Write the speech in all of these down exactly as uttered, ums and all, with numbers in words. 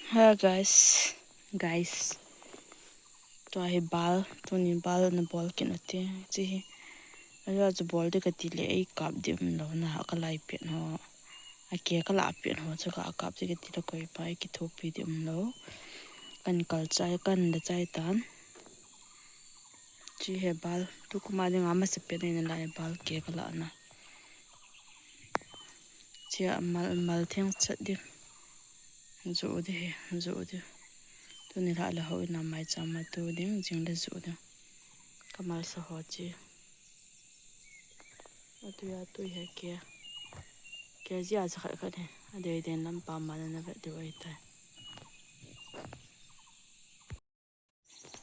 Hello guys, guys. Tua hi bal, tuni bal na bol kit nate. Chi hi. Ajo chu bol ding kati le ei kap ding umlou na ka lai pet ho. A ke ka la pet ho chu ka kap ding kati le koi pa ei kithopi ding umlou. Kan kal chai, kan da chai tan. Chi hi bal, tu kuma ding ama se pet na lai bal ke ka la na. Chia mal, mal theng chat ding. Ju ding he, ju ding. Tuni la la ho ina mai cha ma tu ding, jing le ju ding. Ka mal sa ho chi. Atu ya tu he ke. Ke ji a cha khat khat he. A dei den lam pa ma na na vet ding ai tai.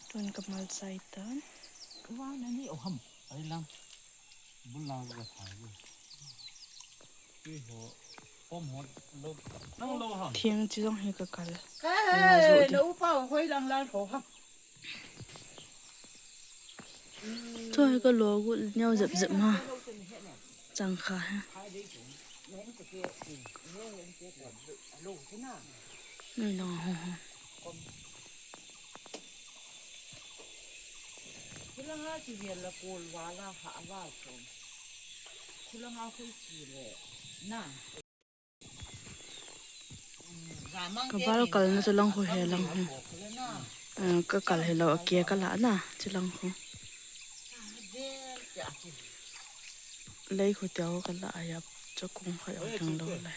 Tun ka mal chai tan. Wa na ni o ham. Ai lang. Bul lang ka thai. Ki ho. Pom ho. Lo. Nang lo ham. Thiang chi jong hi ka kal. Ka Nga zo he, de. Na upa hoi lang lang ko ham. Cho hi ka lo gu nyau zep zep ma. Chang kha he. Ni no ho ho. Khulanga chi vel la kol wala ha wa ko. Khulanga khul chi le. Na. Ka bal kal na chu lang khu he lang khu. Eh, ka kal he lo, a ke ka la na, chu lang khu. Lei khu teo ka la a yap, chu kung kha yau lang lo le.